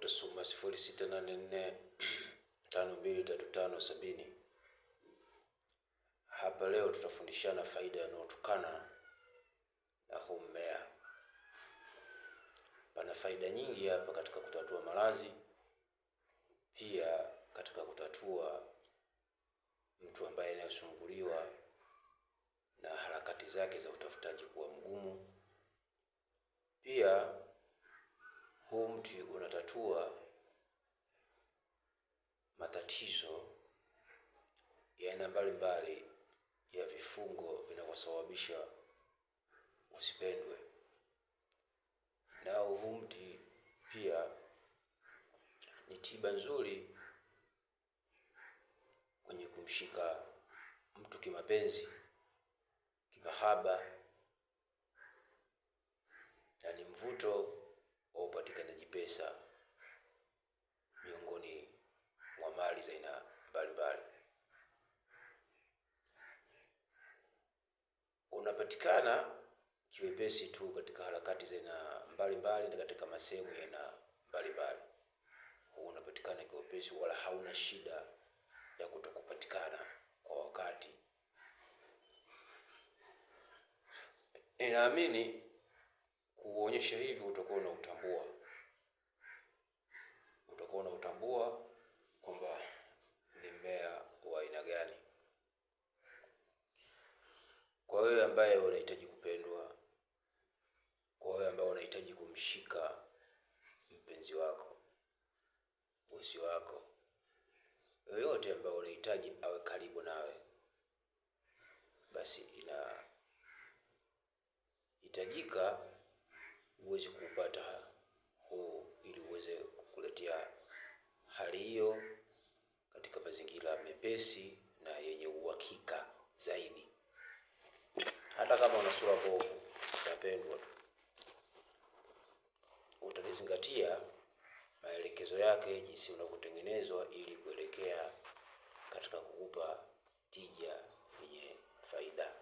Dr. Suma 0684 523570. Hapa leo tutafundishana faida yanayotokana na huu mmea. Pana faida nyingi hapa katika kutatua maradhi, pia katika kutatua mtu ambaye anayesumbuliwa na harakati zake za utafutaji kuwa mgumu. Pia huu mti unatatua matatizo ya aina mbalimbali ya vifungo vinavyosababisha usipendwe. Nao huu mti pia ni tiba nzuri kwenye kumshika mtu kimapenzi, kimahaba na ni mvuto wa upatikanaji pesa miongoni mwa mali za aina mbalimbali. Unapatikana kiwepesi tu katika harakati za aina mbalimbali na katika masehemu ya aina mbalimbali. Huu unapatikana kiwepesi wala hauna shida ya kutokupatikana kwa wakati. Ninaamini kuonyesha hivi utakuwa unautambua, utakuwa unautambua kwamba ni mmea wa aina gani. Kwa wewe ambaye unahitaji kupendwa, kwa wewe ambaye unahitaji kumshika mpenzi wako, bosi wako, yoyote ambaye unahitaji awe karibu nawe, basi inahitajika uweze kuupata huu ili uweze kukuletea hali hiyo katika mazingira mepesi na yenye uhakika zaidi. Hata kama una sura mbovu, utapendwa tu, utalizingatia maelekezo yake jinsi unavyotengenezwa ili kuelekea katika kukupa tija yenye faida.